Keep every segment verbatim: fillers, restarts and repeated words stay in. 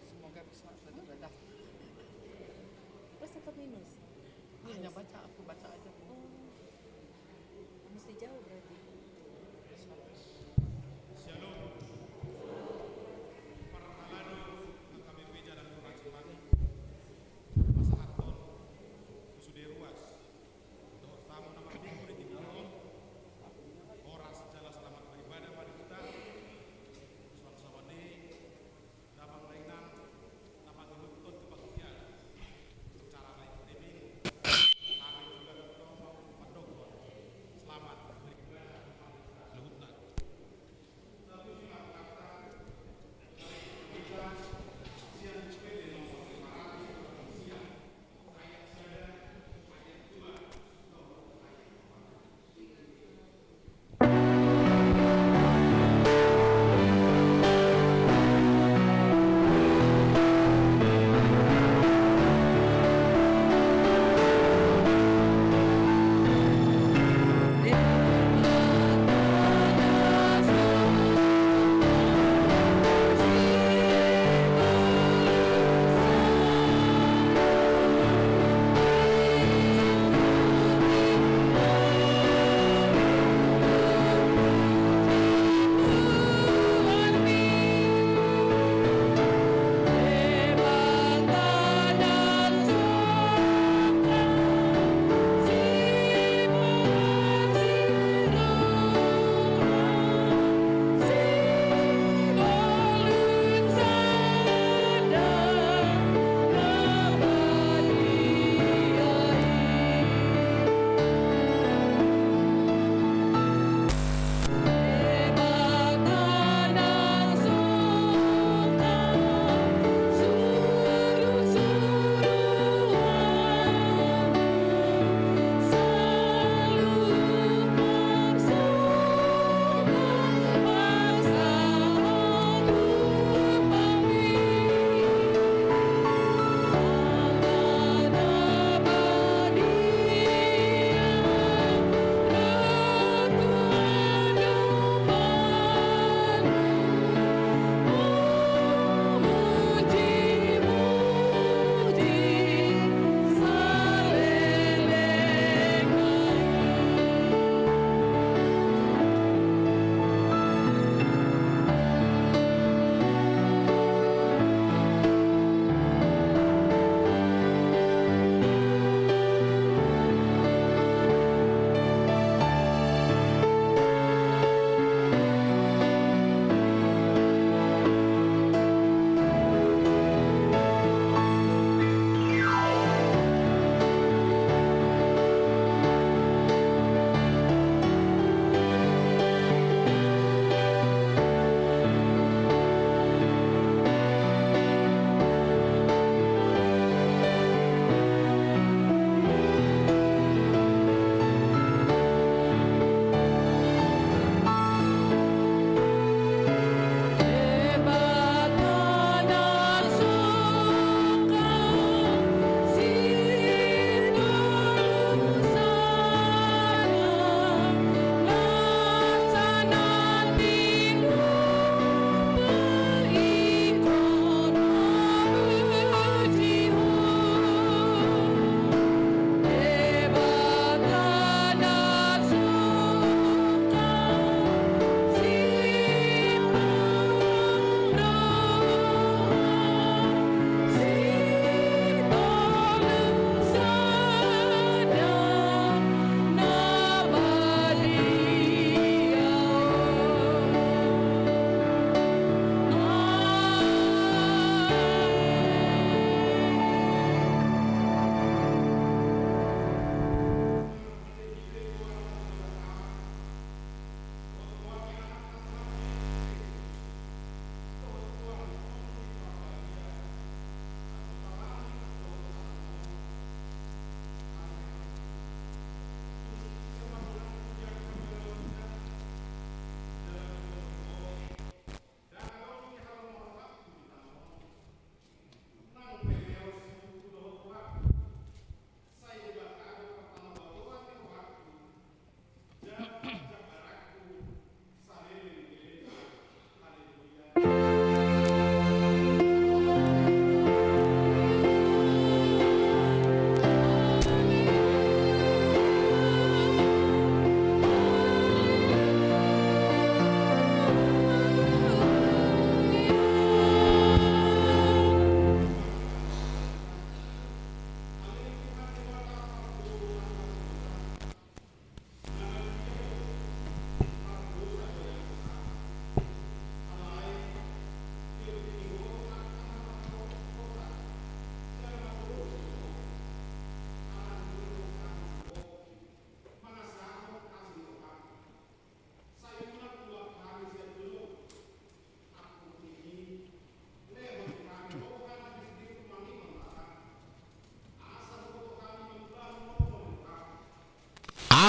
Semoga bisa beribadah. Pas tetap minus. Hanya baca, aku baca aja, Bu. Oh. Mesti jauh berarti. Shalom. Parhalado H K B P Jalan Racimangit. Pasahathon tu sude ruas. Dohot hamu na marminggu di tingki on, horas jala selamat beribadah ma di huta. Songon i, damang dainang, na mangihuthon kebaktian secara live streaming, hami juga tongtong mandokkon selamat beribadah luhutna.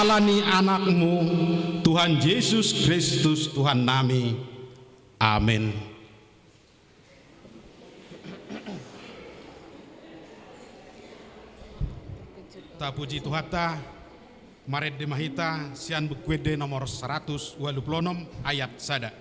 Ala ni Anakmu, Tuhan Jesus Kristus, Tuhannami. Amen. Tapuji Tuhanta, marende ma hita sian Buku Ende nomor saratus ualu pulu onom, ayat sada.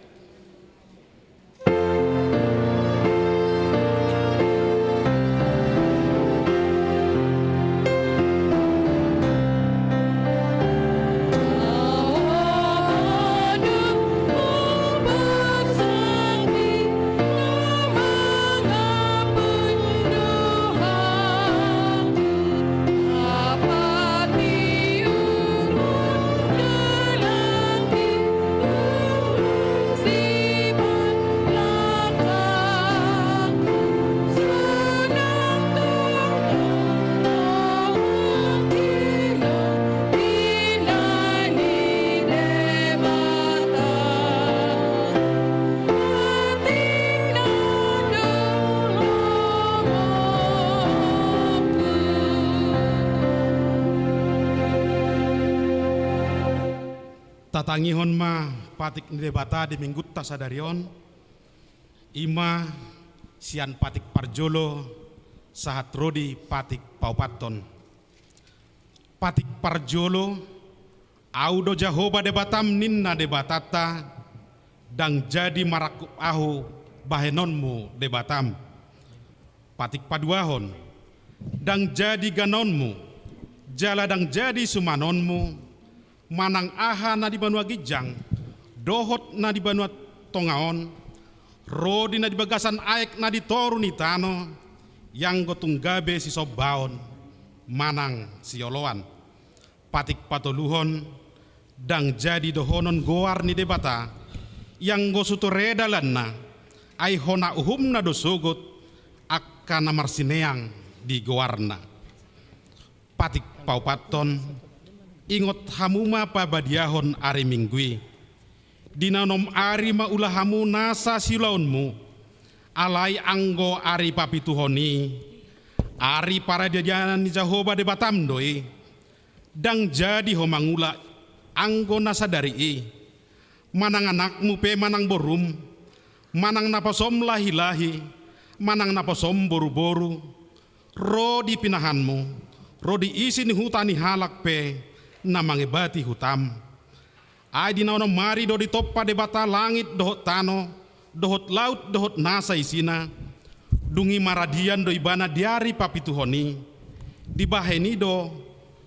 Tatangihon ma patik ni Debata di Minggunta sadari on, i ma sian patik parjolo sahat ro di patik paopathon. Patik parjolo, Ahu do Jahowa Debatam, ninna Debatanta, ndang jadi marangkup Ahu bahenonmu Debatam. Patik paduahon, ndang jadi ganonmu, jala ndang jadi sumanonmu, manang aha na di banua ginjang, dohot na di banua tonga on, ro di na di bagasan aek na di toru ni tano, ianggo tung gabe sisombaon manang sioloan. Patik patoluhon, ndang jadi dohonon goar ni Debata, ianggo sutoreda lanna, ai hona uhumna do sogot angka na marsineang di goarna. Patik paopathon, ingot hamu ma pabadiahon ari Minggu i. Di na onom ari ma ula hamu nasa siulaonmu, alai anggo ari papituhon i, ari paradianan ni Jahowa Debatam do i. Ndang jadi ho mangula anggo na sadari i, manang anakmu pe manang borum, manang naposom lahilahi, manang naposom boruboru, ro di pinahanmu, ro di isi ni huta ni halak pe na mangebati hutam. Ai di na onom ari do ditompa Debata langit dohot tano, dohot laut dohot nasa isina. Dung i maradian do Ibana di ari papituhon i. Dibahen i do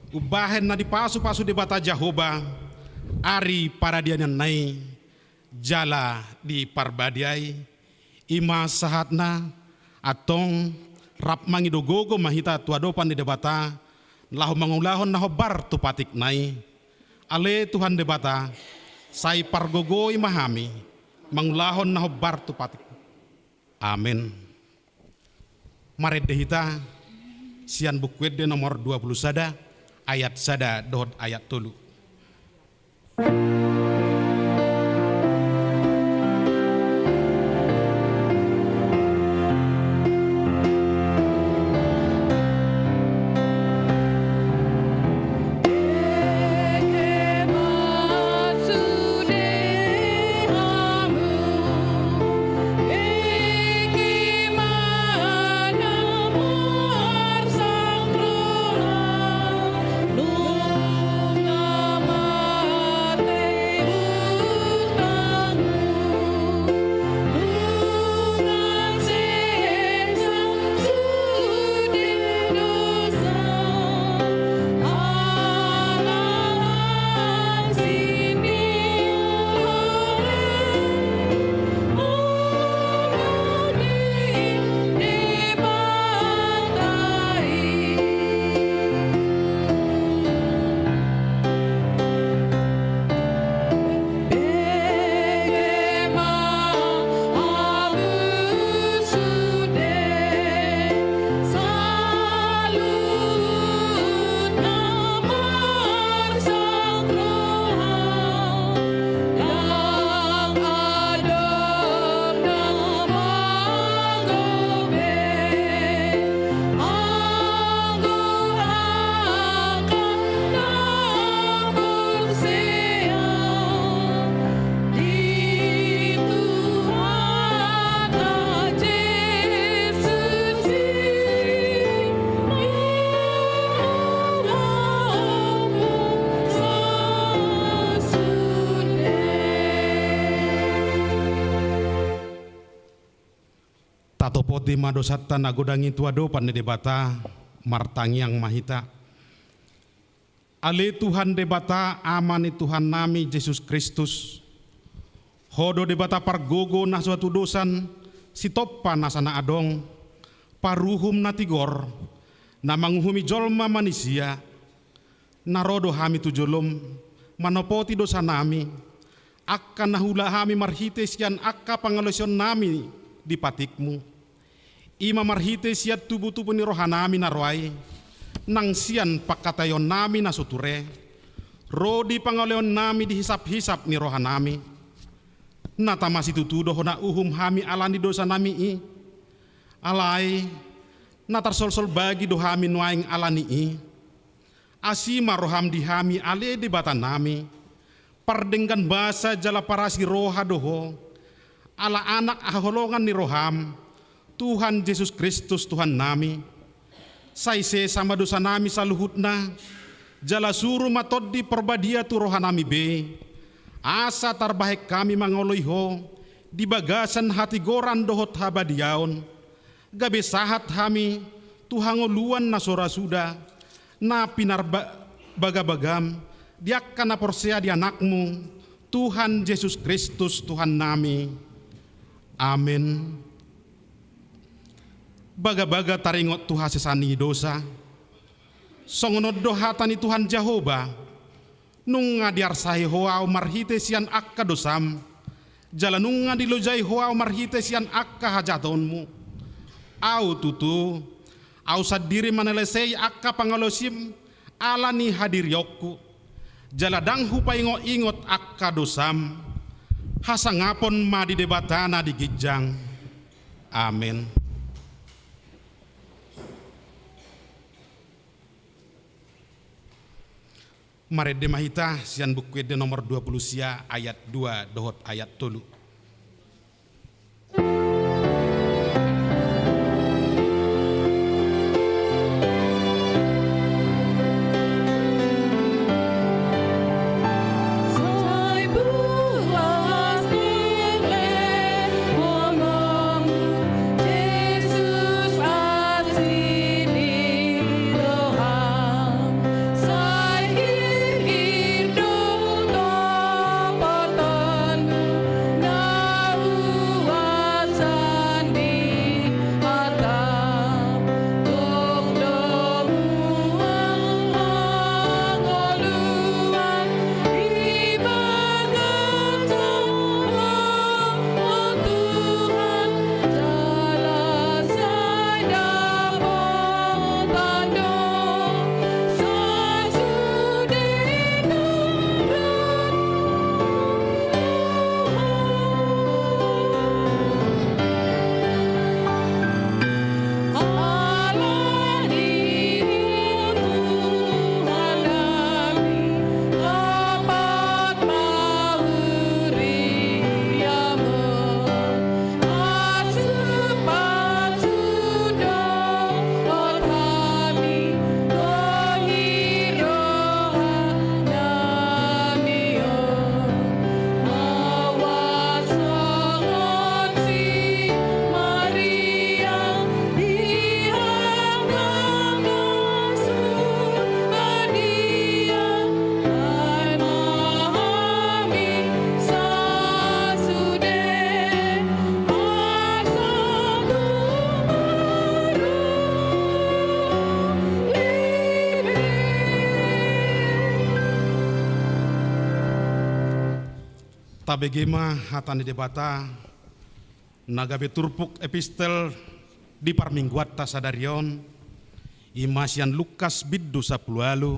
umbahen na dipasupasu Debata Jahowa ari paradiananna i, jala diparbadiai. I ma sahatna, antong rap mangido gogo ma hita tu adopan ni Debata, laho mangulahon na hombar tu patikna i. Ale Tuhan Debata, sai pargogoi ma hami mangulahon na hombar tu patik. Amen. Marende hita sian Buku Ende nomor dua pulu sada, ayat sada dohot ayat tolu. Tima dosanta na godang i tu adopan ni Debata, martangiang ma hita. Ale Tuhan Debata, Ama ni Tuhannami Jesus Kristus, Ho do Debata pargogo na so hatudosan, sitompa nasa na adong, paruhum na tigor, na manguhumi jolma manisia. Na ro do hami tu jolom, manopoti dosanami, angka na huula hami marhite sian angka pangalaosionnami di patikmu. I ma marhite sian tubutubu ni rohanami na ro ai, nang sian pangkataionnami na so ture, ro di pangalaoionnami di hisaphisap ni rohanami. Na tama situtu do hona uhum hami ala ni dosanami i. Alai, na tarsolsol bagi do hami nuaeng ala ni i. Asi ma roham di hami ale Debatanami, pardenggan basa jala parasi roha do Ho, ala Anak haholongan ni roham, Tuhan Jesus Kristus Tuhannami. Sai sesa ma dosanami saluhutna, jala suru ma Tondi Parbadia tu rohanami be, asa tarbahen hami mangoloi Ho di bagasan hatigoran dohot habadiaon, gabe sahat hami tu hangoluan na so ra suda, na pinarbagabagam di angka na porsea di Anakmu, Tuhan Jesus Kristus Tuhannami. Amen. Bagabaga taringot tu hasesaan ni dosa. Songon on do hata ni Tuhan Jahowa: Nunga diarsahi Ho ahu marhite sian angka dosam, jala nunga dilojai Ho ahu marhite sian angka hajahatonmu. Ahu tutu, Ahu sandiri manalesei angka pangalaosim ala ni hadirionku, jala ndang hupaingotingot angka dosam. Hasangapon ma di Debata na di ginjang. Amen. Marende ma hita sian Buku Ende nomor dua puluh sia, ayat dua dohot ayat tolu. Tabege ma hata ni Debata na gabe turpuk epistel di parmingguanta sadari on, i ma sian Lukas bindu sampulu ualu,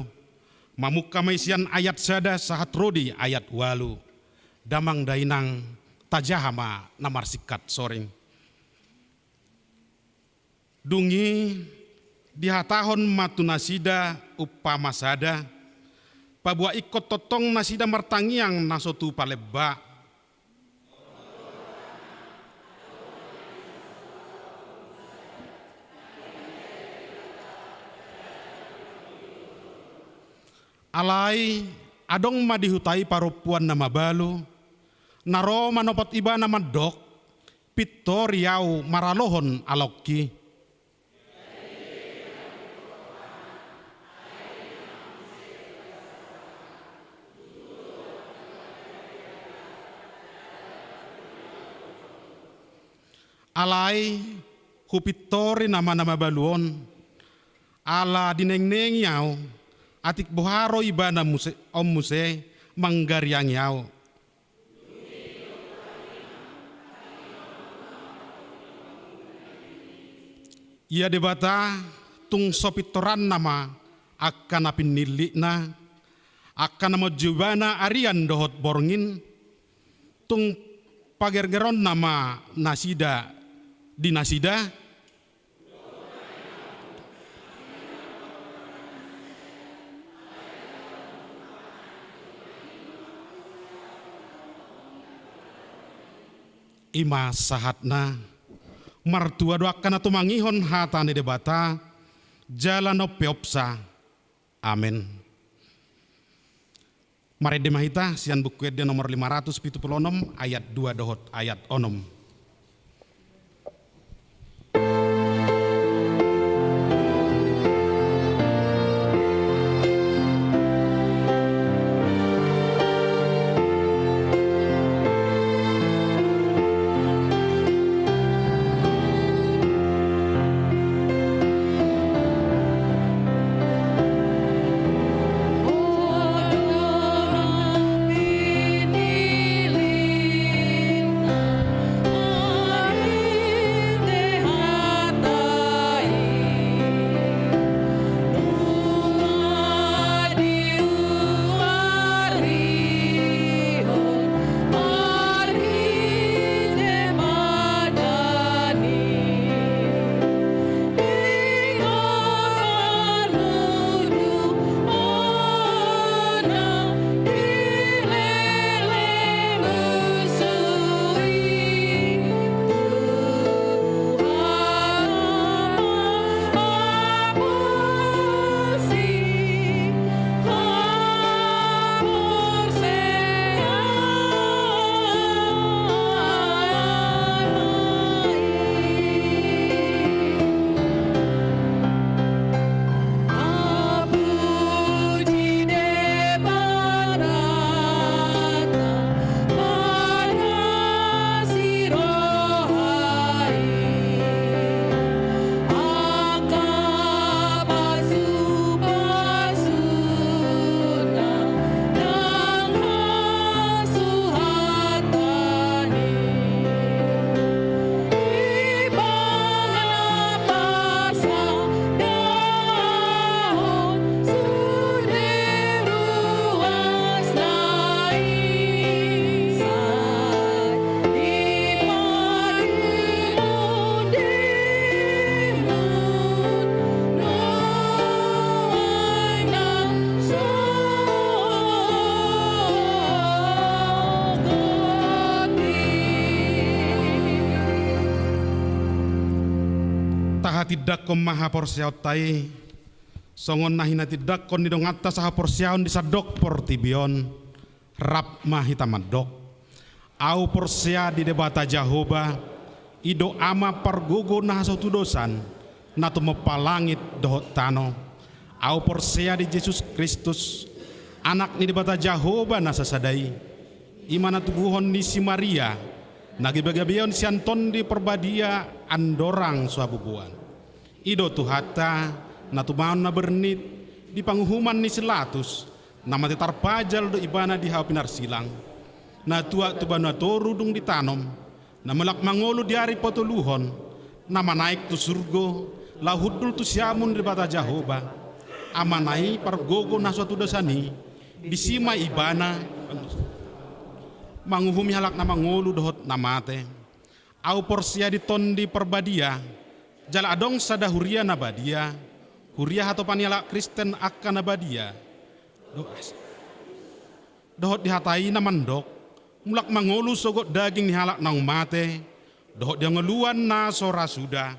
mamungka ma i sian ayat sada sahat ro di ayat ualu. Damang dainang, tajaha ma na marsingkat soring. Dung i dihatahon ma tu nasida umpama sada, paboa ingkon tongtong nasida martangiang na so tu palemba. Alai adong ma di huta i parompuan na mabalu, na ro manopot ibana mandok, pintor i ahu maralohon alongki. Alai hupintori nama na mabalu on, ala dinengnengi ahu, atik boha ro ibana muse, on muse manggariangi ahu. Ia Debata tung so pintoranna ma angka na pinillitna, angka na manjou ibana arian dohot borngin, tung pagergeronna ma nasida di nasida. I ma sahatna. Martua do angka na tumangihon hata ni Debata, jala na umpeopsa. Amen. Marende ma hita sian Buku Ende nomor lima ratus pitu pulu onom, ayat dua dohot ayat onom. Tahatindangkon ma haporseaonta i, songon na hinatindangkon ni donganta sahaporseaon di sandok portibi on. Rap ma hita mandok. Ahu porsea di Debata Jahowa, i do Ama pargogo na hasatudosan, na tumompa langit dohot tano. Ahu porsea di Jesus Kristus, Anak ni Debata Jahowa na sasada i, i ma na tubuhon ni si Maria, na gebagabeon sian Tondi Parbadia andorang so habubuan. I do Tuhanta, na tumaon na bernit di panguhuman ni si Latus, na mate tarpajal do ibana di hau pinarsilang. Na tuat tu banua toru dung ditanom, na mulak mangolu di ari patoluhon, na manaek tu surgo, laho hundul tu siamun ni Debata Jahowa, Amana i pargogo na so hatudosan i, disi ma ibana manguhumi halak na mangolu dohot na mate. Ahu porsea di Tondi Parbadia, jala adong sada huria na badia, huria hatopan ni halak Kristen angka na badia. Do-, dohot di hata i na mandok, mulak mangolu sogot daging ni halak naung mate, dohot di hangoluan na so ra suda.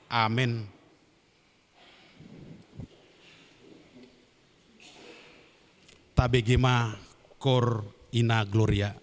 Amen. Tabege ma Cor Ina Gloria.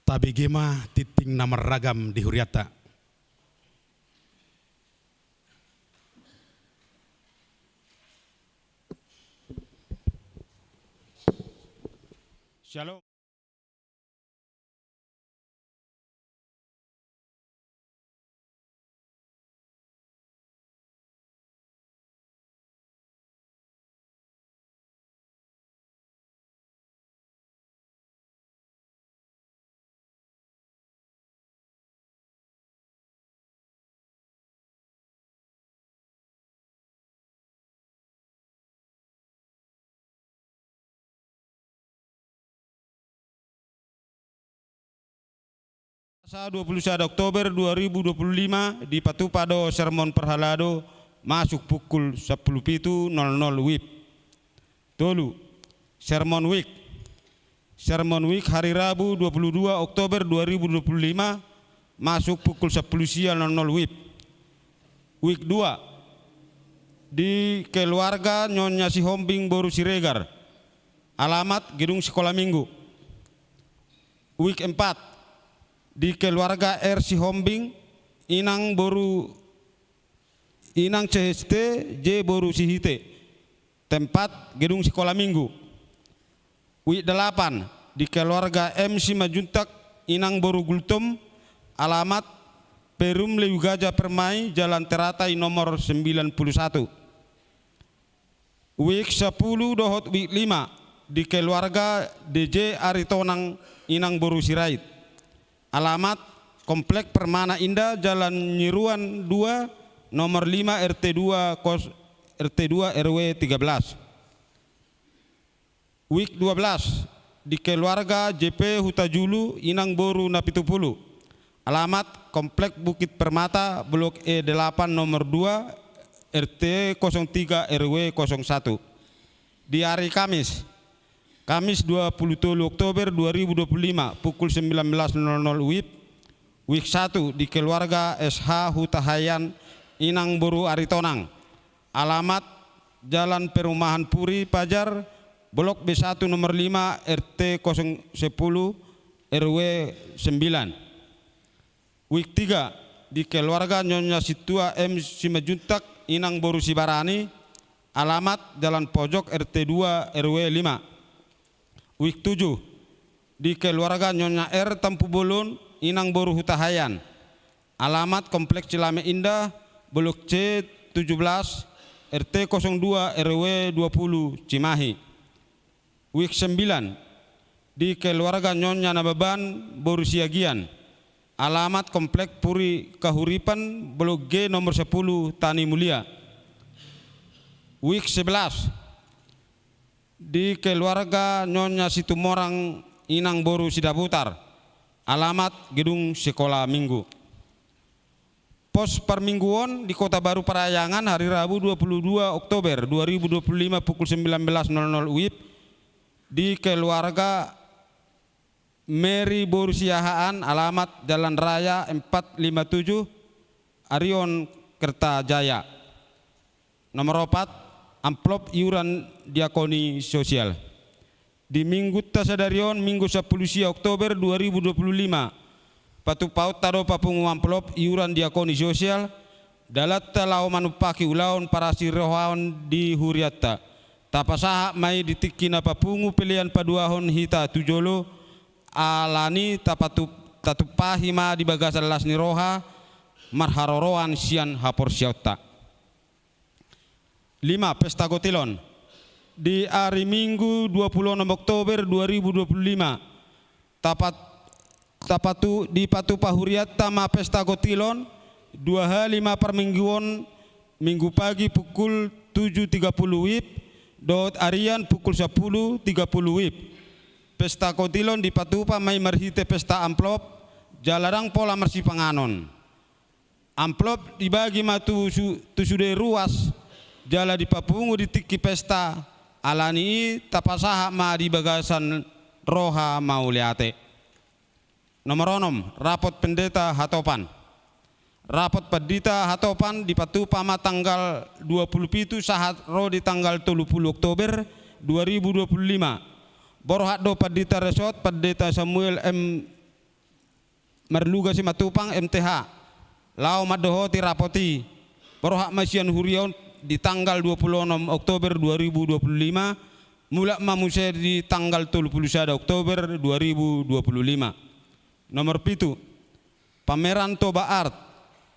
Tabege ma tingting na marragam di hurianta. Shalom. Selasa dua puluh sada Oktober dua ribu dua puluh lima dipatupa do sermon parhalado masuk pukul sampulu pitu nol nol wib. Tolu, sermon wib. Sermon wib hari Rabu dua puluh dua Oktober dua ribu dua puluh lima masuk pukul sampulu sia nol nol wib. Wib dua, di keluarga Nyonya Sihombing boru Siregar. Alamat Gedung Sekolah Minggu. Wib empat, di keluarga R Sihombing, inang boru inang C H T J boru Sihite. Tempat Gedung Sekolah Minggu. Wib delapan, di keluarga M Simanjuntak, inang boru Gultom. Alamat Perum Lewi Gaja Permai, Jalan Teratai nomor sembilan puluh satu. Wib sapuluh dohot wib lima, di keluarga D J Aritonang, inang boru Sirait. Alamat Komplek Permana Indah, Jalan Nyiruan dua, nomor lima, R T dua kos-, R T dua R W tiga belas. Wib dua belas, di keluarga J P Hutajulu, inang boru Napitupulu. Alamat Komplek Bukit Permata, Blok E delapan, nomor dua, R T kosong tiga R W kosong satu. Di hari Kamis, Kamis dua puluh tolu Oktober dua ribu dua puluh lima, pukul sembilan belas nol nol wib, wib satu, di keluarga S H Hutahaean, inang boru Aritonang. Alamat Jalan Perumahan Puri Pajar, Blok B satu nomor lima, R T kosong sepuluh, R W sembilan. Wib tiga, di keluarga Nyonya Sintua M Simanjuntak, inang boru Sibarani. Alamat Jalan Pojok, R T dua, R W lima. Wib tujuh, di keluarga Nyonya R Tampubolon, inang boru Hutahaean. Alamat Komplek Cilame Indah, Blok C tujuh belas, R T kosong dua, R W dua puluh, Cimahi. Wib sembilan, di keluarga Nyonya Nababan boru Siagian. Alamat Komplek Puri Kahuripan, Blok G nomor sepuluh, Tani Mulia. Wib sebelas, di keluarga Nyonya Situmorang, inang boru Sidabutar. Alamat Gedung Sekolah Minggu. Pos parmingguon di Kota Baru Parahyangan, hari Rabu dua puluh dua Oktober dua ribu dua puluh lima, pukul sembilan belas nol nol wib, di keluarga Mary boru Siahaan, alamat Jalan Raya empat lima tujuh, Arion, Kertajaya. Nomor opat, amplop iuran diakoni sosial. Di Minggunta sadari on, Minggu sampulu sia Oktober dua ribu dua puluh lima, patupaonta do papungu amplop iuran diakoni sosial, dalanta laho manumpahi ulaon parasirohaon di hurianta. Tapasahat ma i di tingki na papungu pelean paduahon hita tu jolo, alani tapatu-, tatumpahi ma di bagasan las ni roha, marharoroan sian haporseaonta. Lima, pesta gotilon. Di ari Minggu dua puluh onom Oktober dua ribu dua puluh lima, tapat-, tapatu-, dipatupa hurianta ma pesta gotilon, dua hali ma parmingguon, Minggu pagi pukul tujuh tiga puluh wib, dohot arian pukul sampulu tiga puluh wib. Pesta gotilon dipatupa ma i marhite pesta amplop, jala ndang pola marsipanganon. Amplop dibagi ma tu su-, tu sude ruas, jala dipapungu di tingki pesta, alani i tapasahat ma di bagasan roha mauliate. Nomor onom, rapot pendeta hatopan. Rapot pendeta hatopan dipatupa ma tanggal dua puluh pitu sahat ro di tanggal tolu puluh Oktober dua ribu dua puluh lima. Borhat do pendeta resort, Pendeta Samuel M. Marluga Simatupang M T H laho mandohoti rapot i. Borhat ma sian huria on di tanggal dua puluh enam Oktober dua ribu dua puluh lima, mulak ma muse di tanggal tolu puluh sada Oktober dua ribu dua puluh lima. Nomor pitu, pameran Toba Art.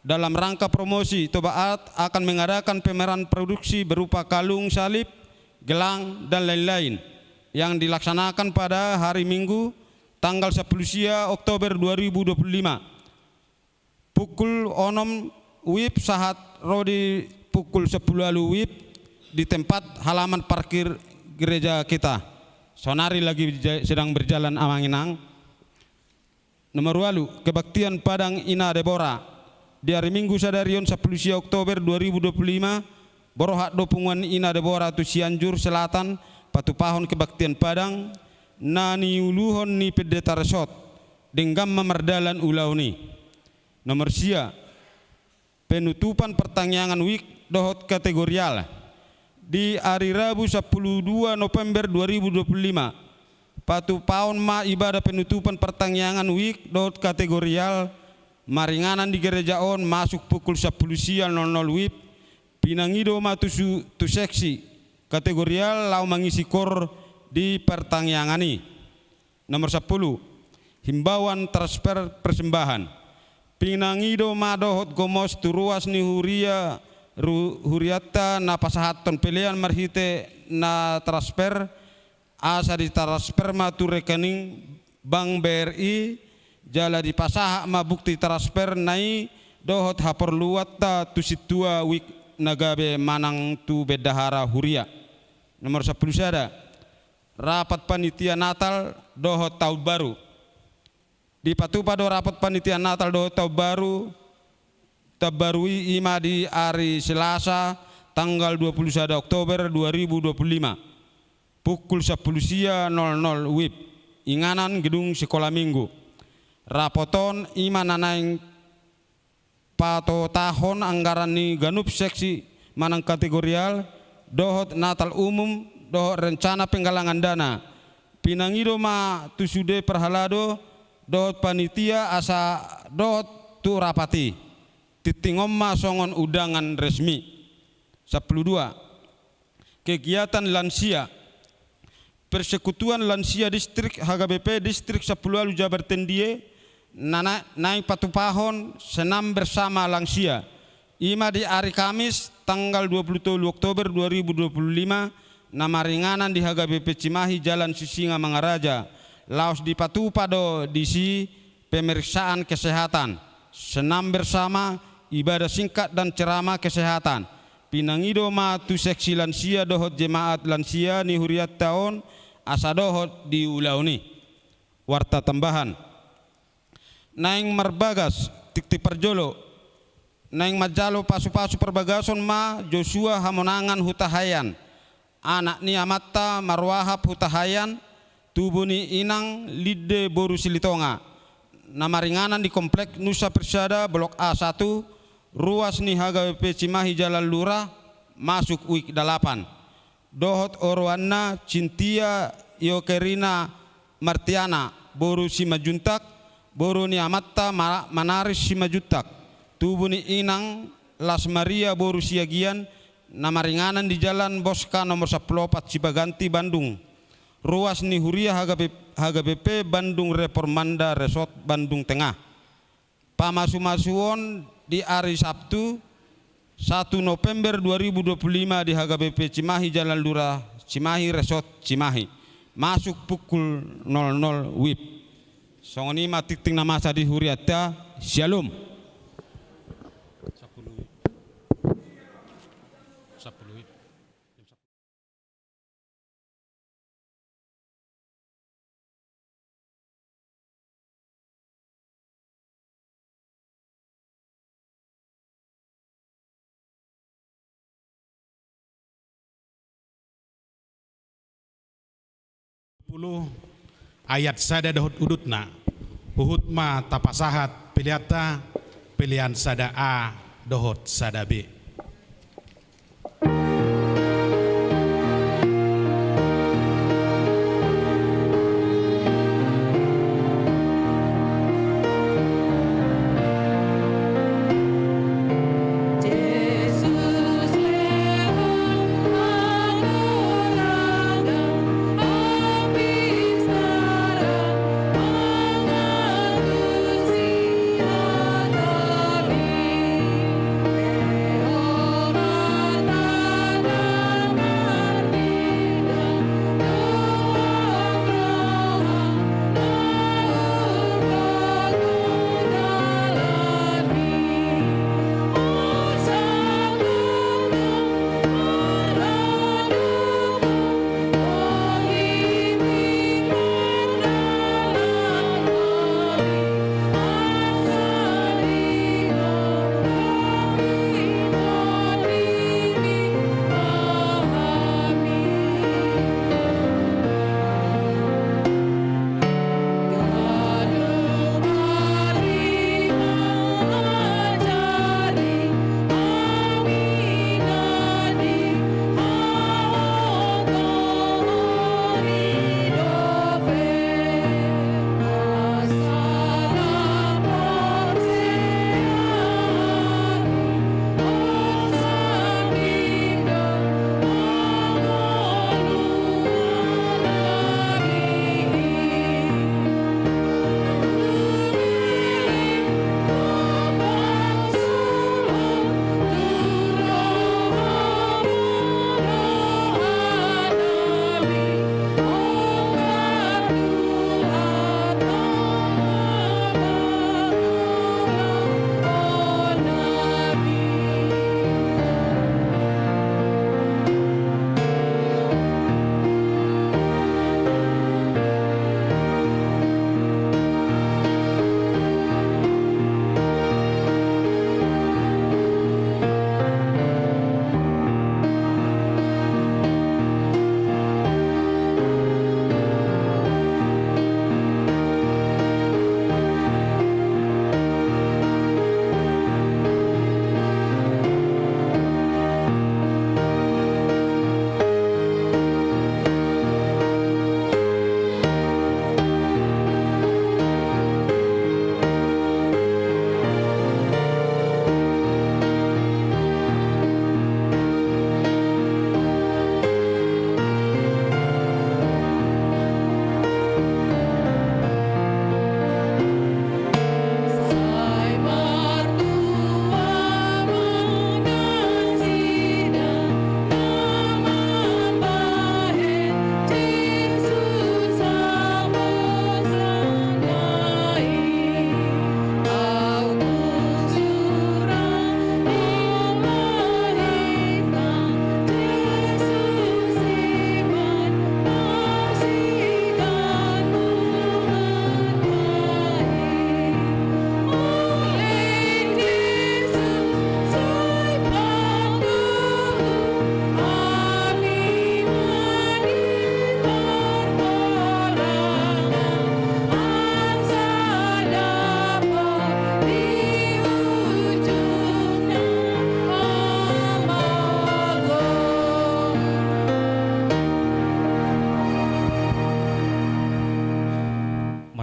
Dalam rangka promosi, Toba Art akan mengadakan pameran produksi berupa kalung salib, gelang, dan lain-lain yang dilaksanakan pada hari Minggu, tanggal sepuluh sia Oktober dua ribu dua puluh lima. Pukul onom wib sahat ro di pukul sepuluh ualu wib di tempat halaman parkir gereja kita. Saonari lagi ja-, sedang berjalan, Amang Inang. Nomor ualu, kebaktian Padang Ina Debora. Di hari Minggu sadari on, sepuluh sia Oktober dua ribu dua puluh lima, borhat do punguan Ina Debora tu Sianjur Selatan, patupahon kebaktian Padang, na niuluhon ni Pendeta Resort, denggan ma mardalan ulaon i. Nomor sia, penutupan pertangiangan wik dohot kategorial. Di ari Rabu sepuluh dua November dua ribu dua puluh lima, patupahon ma ibadah penutupan pertangiangan wik dohot kategorial, maringanan di gereja on masuk pukul sepuluh sia nol nol wib, pinangido ma tu su-, tu seksi kategorial laho mangisi koor di pertangiangan i. Nomor sepuluh, himbauan transfer persembahan. Pinangido ma dohot gomos tu ruas ni huria, ru-, hurianta na pasahathon pelean marhite na transfer, asa ditransfer ma tu rekening Bank B R I, jala dipasahat ma bukti transfer na i dohot haporluanta tu sintua wik na gabe manang tu bendahara huria. Nomor sepuluh sada, rapat panitia Natal dohot Taon Baru. Dipatupa do rapat panitia Natal dohot Taon Baru, Taon Baru i, i ma di ari Selasa tanggal dua puluh sada Oktober dua ribu dua puluh lima, pukul sepuluh sia nol nol wib, inganan gedung Sikola Minggu. Rapat on i ma na naeng patotahon anggaran ni ganup seksi manang kategorial, dohot Natal umum, dohot rencana penggalangan dana. Pinangido ma tu sude parhalado dohot panitia asa dohot tu rapat i. Tingting on ma songon undangan resmi. Sepuluh dua. Kegiatan lansia. Persekutuan Lansia Distrik H K B P Distrik Sepuluh Ualu Jabar Tendie na, na, naeng patupahon senam bersama lansia. I ma di ari Kamis tanggal dua puluh tolu Oktober dua ribu dua puluh lima, na maringanan di H K B P Cimahi Jalan Sisingamangaraja. Laos dipatupa do disi pemeriksaan kesehatan, senam bersama, ibadah singkat dan ceramah kesehatan. Pinangido ma tu seksi lansia dohot jemaat lansia ni hurianta on asa dohot di ulaon i. Warta tambahan. Naeng marbagas, tingting parjolo. Naeng manjalo pasupasu parbagason ma Josua Hamonangan Hutahaean, anak ni amanta Maruahap Hutahaean, tubu ni inang Linde boru Silitonga, na maringanan di Komplek Nusa Persada Blok A satu, ruas ni H K B P Cimahi Jalan Lurah, masuk wik dalapan. Dohot oroanna Cintia Yokerina Martiana boru Simanjuntak, boru ni amanta Ma-, Manaris Simanjuntak, tubu ni inang Las Maria boru Siagian, na maringanan di Jalan Bosca nomor sampulu opat Cipaganti, Bandung. Ruas ni huria H K B, H K B P Bandung Reformanda Resort Bandung Tengah. Pamasumasuon di ari Sabtu, satu November dua ribu dua puluh lima di H K B P Cimahi Jalan Lurah Cimahi Resort Cimahi. Masuk pukul nol nol wib. Songon i ma tingting na masa di hurianta. Syalom. Puluh ayat sada dohot udutna. Huhut ma tapasahat peleanta, pelean sada A dohot sada B.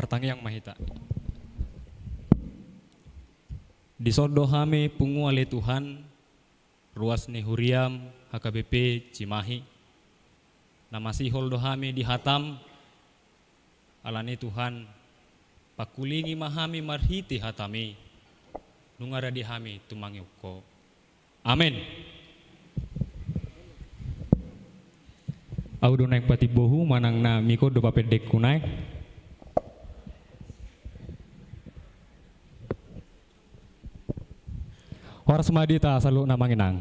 Tangiang ma hita. Dison do hami pungu ale Tuhan, ruas ni huriam H K B P Cimahi. Na masihol do hami di hatam, alani Tuhan, pangkulingi ma hami marhite hatami, nunga rade hami tumangihon Ho. Amen. Ahu do naeng patimbohu manang na mikot do papendekhu naeng. Horas ma di hita saluhutna amang inang.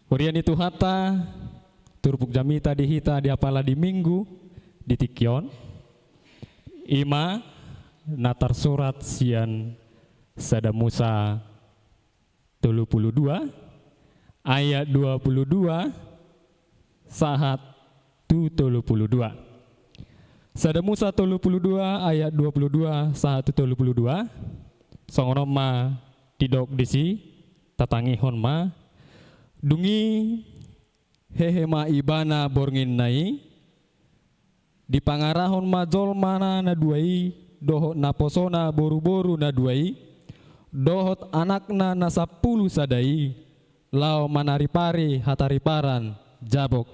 Huria ni Tuhanta, turpuk jamita di hita di apala di Minggu di tingki on, i ma na tarsurat sian Sada Musa tolu pulu dua ayat dua pulu dua sahat tu tolu pulu dua. Sada Musa tolu pulu dua ayat dua pulu dua sahat tu tolu pulu dua. Songon on ma didok disi, tatangihon ma. Dung i hehe ma ibana bornginna i, dipangarahon ma jolmana na dua i dohot naposona boruboru na dua i dohot anakna na sampulu sada i laho manaripari hatariparan Jabok.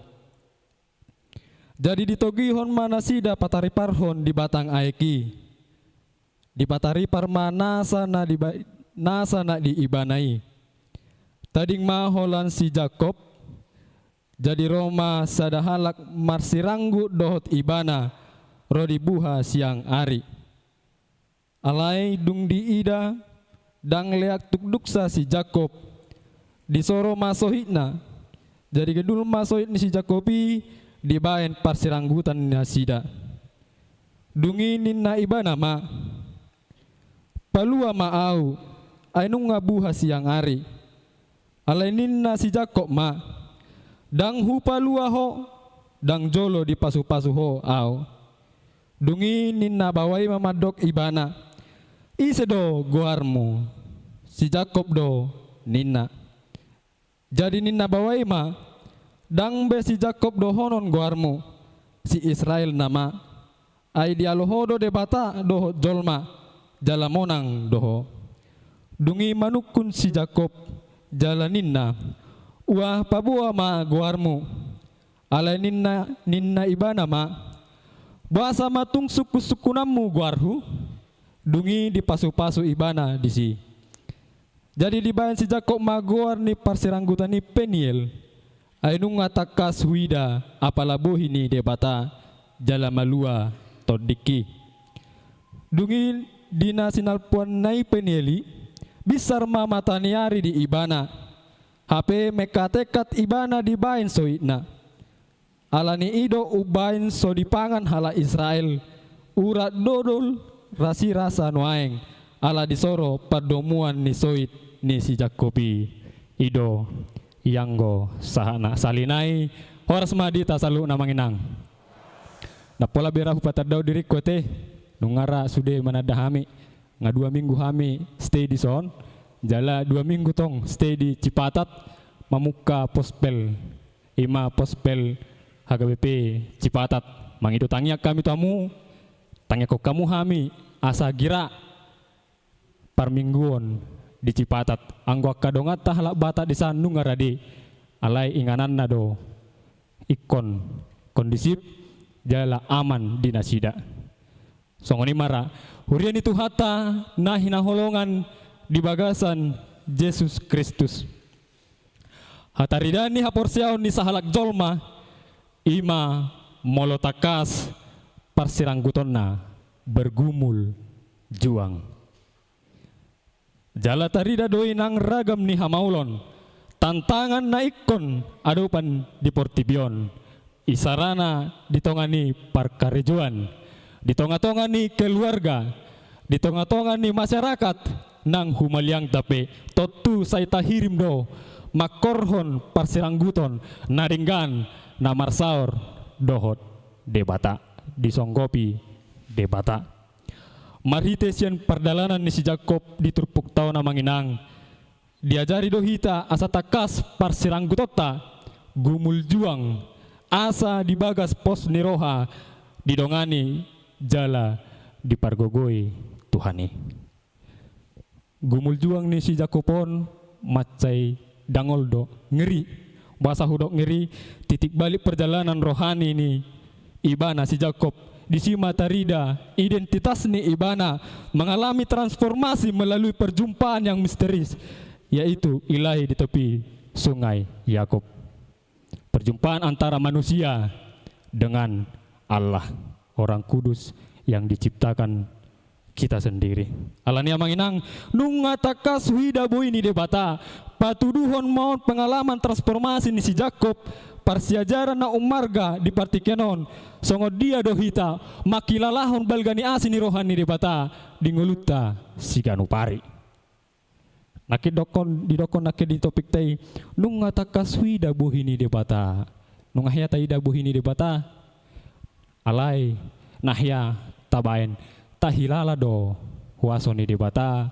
Jadi ditogihon ma nasida patariparhon di batang aek i. Dipataripar ma nasa na di ba-, nasa na di ibana i. Tading ma holan si Jakkob. Jadi ro ma sada halak marsiranggut dohot ibana, ro di buha siang ari. Alai dung diida, ndang leak tukduksa si Jakkob, disoro ma sohitna. Jadi gedul ma sohit ni si Jakkob i dibaen parsiranggutan ni nasida. Dung i ninna ibana ma, "Palua ma ahu, ai nunga buha siang ari." Alai ninna si Jakkob ma, "Ndang hupalua ho, ndang jolo dipasupasu ho ahu." Dung i ninna baoa i ma mandok ibana, "Ise do goarmu?" "Si Jakkob do," ninna. Jadi ninna baoa i ma, "Ndang be si Jakkob dohonon goarmu, si Israel nama. Ai dialo ho do Debata dohot jolma, jala monang do ho." Dung i manungkun si Jakkob, jala ninna, "Ua paboa ma goarmu." Alai ninna, ninna ibana ma, "Boasa ma tung sungkunsungkunanmu goarhu?" Dung i dipasupasu ibana disi. Jadi dibaen si Jakkob ma goar ni parsiranggutan i Peniel, ai nunga tangkas huida apala bohi ni Debata, jala malua tondingki. Dung i di na sinalpuanna i Peniel i, binsar ma mata ni ari di ibana. Hape mengkatekkat ibana dibaen sohitna. Alani i do umbaen so dipangan halak Israel urat dodol rasirasa nuaeng, ala disoro pandomuan ni sohit ni si Jakkob i. I do ianggo sahatna. Sahali nai, horas ma di hita saluhutna amang inang. Ndang pola be ra hupatandao diringku ate, nunga ra sude mananda hami. Nga dua minggu hami stay dison, jala dua minggu tong stay di Cipatat, mamungka pospel, i ma pospel H K B P Cipatat. Mangido tangiang hami tu hamu, tangiangkon hamu hami, asa gira parmingguon di Cipatat. Anggo angka donganta halak Batak dison nunga rade, alai ingananna do ingkon kondisip jala aman di nasida. Songon i ma ra, huria ni Tuhanta na hinaholongan di bagasan Jesus Kristus. Hataridaan ni haporseaon ni sahalak jolma, i ma molo tangkas parsiranggutonna, bergumul juang. Jala tarida do i nang ragam ni hamaolon, tantangan na ingkon adopan di portibi on, isarana di tonga ni parkarejoan, di tonga-tonga ni keluarga, di tonga-tonga ni masyarakat nang humaliangta pe, tontu sai tahirim do mangkorhon parsirangguton na denggan, na marsaor dohot Debata, disonggopi Debata. Marhite sian pardalanan ni si Jakkob di turpukta on amang inang, diajari do hita asa tangkas parsiranggutonta, gumul juang, asa di bagas pos ni roha didongani jala dipargogoi Tuhan i. Gumuljuang ni si Jakkob on mansai dangol do, ngeri. Boasa hudok ngeri? Titik balik perjalanan rohani ni ibana si Jakkob. Disi ma tarida identitas ni ibana mengalami transformasi melalui perjumpaan yang misterius, yaitu ilahi di tepi sungai Yakub. Perjumpaan antara manusia dengan Allah, orang kudus yang diciptakan kita sendiri. Alani i, amang inang, nunga tangkas huida boi ni Debata. Patuduhon ma on pengalaman transformasi ni si Jakkob, parsiajaran na ummarga di partingkian on. Songon dia do hita mangkilalahon balga ni asi ni roha ni Debata di ngolunta siganup ari. Nangkin dokkon, didokkon nangkin di topikta i, nunga tangkas huida bohi ni Debata. Nunga hea taida bohi ni Debata? Alai na hea tabaen, tahilala do huaso ni Debata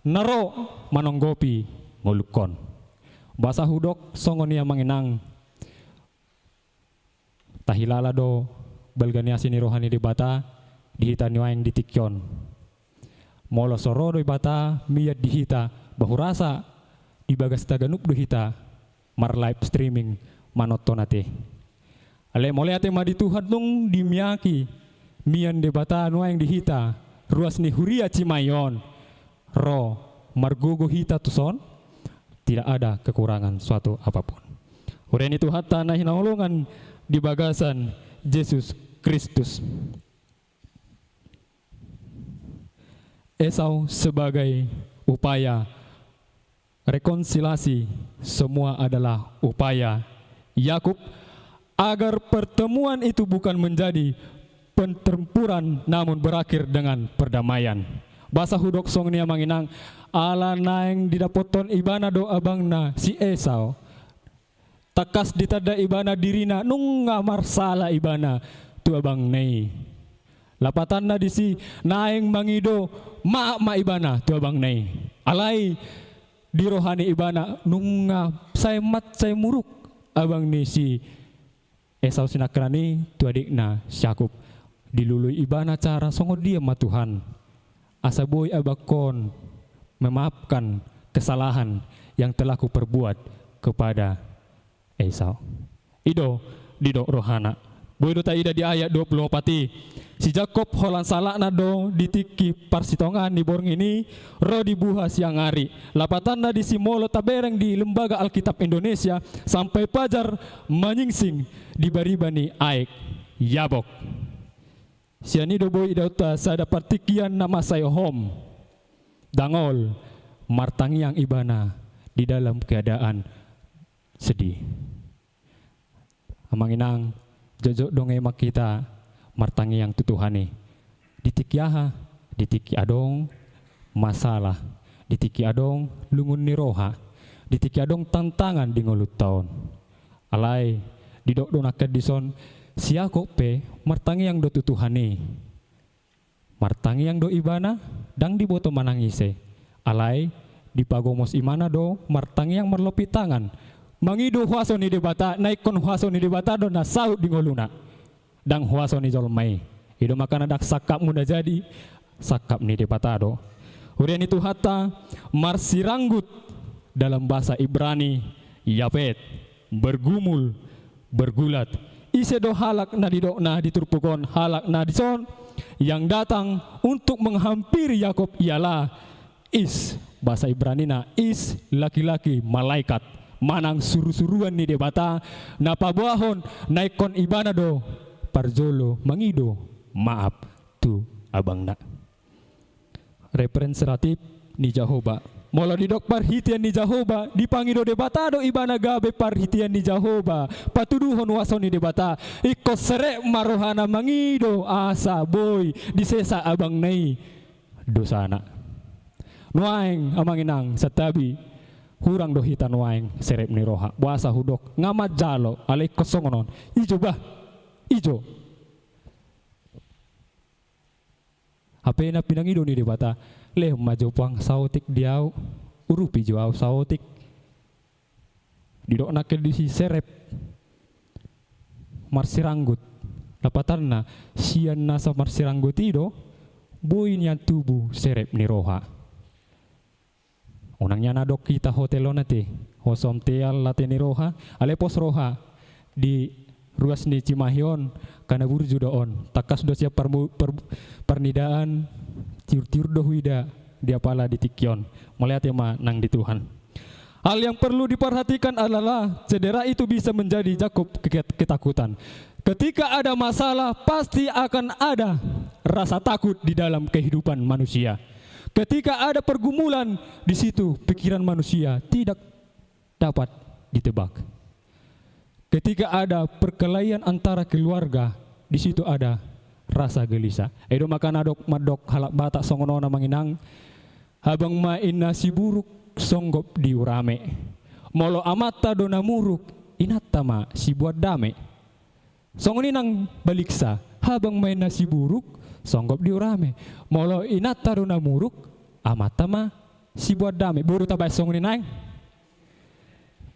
na ro manonggopi ngolungkon. Boasa hudok songon i, amang inang? Tahilala do balga ni asi ni roha ni Debata di hita nuaeng di tingki on. Molo so ro Debata mian di hita, ba hurasa di bagas taganup do hita mar live streaming manonton ate. Alai mauliate ma di Tuhan, nunga dimiaki mian Debata nuaeng di hita, ruas ni huria Cimahi on. Ro margogo hita tuson, tidak ada kekurangan suatu apapun. Huria ni Tuhanta na hinaholongan di bagasan Jesus Kristus. Esau sebagai upaya rekonsiliasi, semua adalah upaya Yakub agar pertemuan itu bukan menjadi pertempuran namun berakhir dengan perdamaian. Boasa hudok songon i, amang inang? Ala naeng didapothon ibana do abangna si Esau. Tangkas ditanda ibana dirina nunga marsala ibana tu abangna i. Lapatanna disi naeng mangido maaf ma ibana tu abangna i. Alai di roha ni ibana nunga sai mansai muruk abang ni si Esau sinangkanan i tu adikna si Yakub. Dilului ibana cara songon dia ma Tuhan, asa boi abangkon memaafkan kesalahan yang telah kuperbuat kepada Esau. I do didok rohana. Boi do taida di ayat dua puluh opat i, si Jakkob holan salakna do di tingki parsitongaan ni borngin i ro di buha siang ari. Lapatanna disi molo tabereng di Lembaga Alkitab Indonesia, sampai fajar manyingsing di bariba ni aek Yabok. Sian i do boi idaonta sada partingkian na mansai hohom. Dangol, martangiang ibana di dalam keadaan sedih. Amang inang, jotjot do nge ma hita martangiang tu Tuhan i. Di tingki aha? Di tingki adong masalah, di tingki adong lungun ni roha, di tingki adong tantangan di ngolunta on. Alai didok do nangkin dison, si Yakub pe martangiang do tu Tuhan i. Martangiang do ibana, ndang diboto manang ise. Alai dipagomos ibana do martangiang marlompit tangan, mangido huaso ni Debata, na ingkon huaso ni Debata do na saut di ngoluna, ndang huaso ni jolma i. I do makana ndang sangkapmu na jadi, sangkap ni Debata do. Huria ni Tuhanta, marsiranggut dalam bahasa Ibrani, yapet, bergumul, bergulat. Ise do halak na didokna di turpuk on, halak na dison yang datang untuk menghampiri Yakub ialah Ish, bahasa Ibranina, Ish, laki-laki malaikat, manang suru-suruan ni Debata, na paboahon na ingkon ibana do parjolo mangido maaf tu abangna. Representatif ni Jahowa. Molo didok parhitean ni Jahowa, dipangido Debata do ibana gabe parhitean ni Jahowa, patuduhon huaso ni Debata. Ingkon serep ma rohana mangido asa boi disesa abangna i dosana. Nuaeng amang inang, santabi, hurang do hita nuaeng serep ni roha. Boasa hudok, nga manjalo, alai ingkon songon on. Ijo bah, ijo. Hape na pinangido ni Debata, lehon ma jo puang saotik di ahu, urupi jo ahu saotik. Didok nangkin disi serep, marsiranggut, Lapatanna, sian nasa marsiranggot i do boi nian tubu serep ni roha. Unang nian adong hita hotel on ate, hosom teal ate ni roha, alai pos roha di ruas ni Cimahi on, karna burju do on, tangkas do sian parmu-, par-, parnidaan, tiur-tiur do huida di apala di tingki on. Mauliate ma nang di Tuhan. Hal yang perlu diperhatikan adalah cedera itu bisa menjadi Yakub ke-, ketakutan. Ketika ada masalah, pasti akan ada rasa takut di dalam kehidupan manusia. Ketika ada pergumulan, di situ pikiran manusia tidak dapat ditebak. Ketika ada perkelahian antara keluarga, di situ ada rasa gelisah. I do makana mandok halak Batak songon on, amang inang, habang ma inna siburuk songgop di urame. Molo amanta do na muruk, inanta ma sibuat dame. Songon i nang baliksa, habang ma inna siburuk songgop di urame. Molo inanta do na muruk, amanta ma sibuat dame. Boi do tabaen songon i nang?